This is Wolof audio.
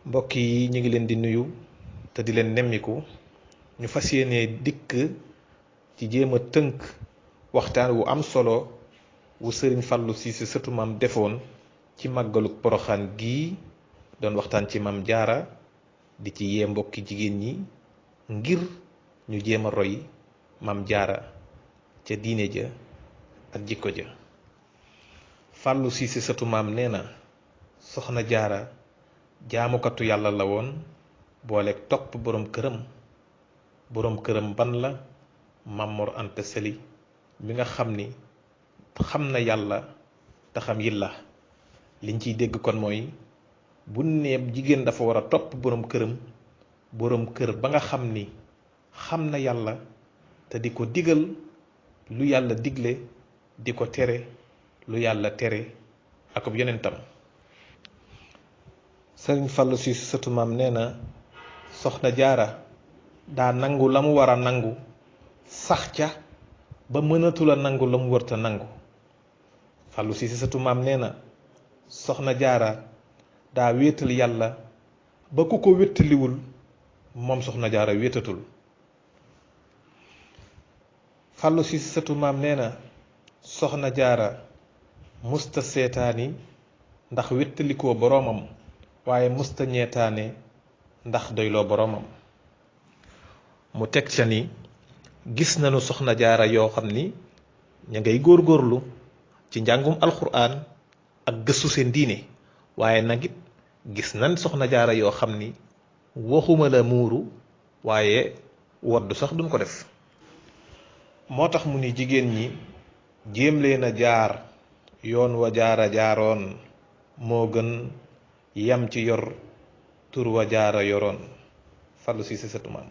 mbokk yi ñu ngi leen di nuyu te di leen nemmiku ñu fas yéene dikk ci jéem a tënk waxtaan wu am solo wu sëriñ Fallou Cissé sëtu maam defoon ci màggaluk poroxaan gii doon waxtaan ci maam jaara di ci yee mbokki jigéen ñi ngir ñu jéem a roy maam jaara ca diine ja ak jikko ja. Fallou Cissé sëtu maam nee na soxna jaara jaamukatu yàlla la woon booleeg topp boroom këram ban la Maam Mor Anta Sali mi nga xam ni xam na yàlla te xam yilla. liñ ciy dégg kon mooy bu nee jigéen dafa war a topp boroom kër ba nga xam ni xam na yàlla te di ko digal lu yàlla digle di ko tere lu yàlla tere akub yonentam. sëriñ Fallou Cissé sëtu maam nee na soxna jaara daa nangu la mu war a nangu sax ca ba mënatul a nangu la mu wërta nangu. Fallou Cissé sëtu maam nee na soxna jaara daa wéetal yàlla ba ku ko wéttaliwul moom soxna jaara wéetatul. Fallou Cissé sëtu maam nee na soxna jaara musta seetaani ndax wéttalikoo boroomam waaye musta ñeetaane ndax doyloo boroomam. mu teg ca ni gis nañu soxna jaara yoo xam ni ña ngay góorgóorlu ci njàngum alxuraan ak gëstu seen diine waaye nag it gis nañ soxna jaara yoo xam ni waxuma la muuru waaye woddu sax duñ ko def. moo tax mu ni jigéen ñi jéem leen a jaar yoon wa jaara jaaroon moo gën yam ci yor tur wa jaara yoroon. Fallou Cissé sëtu maam.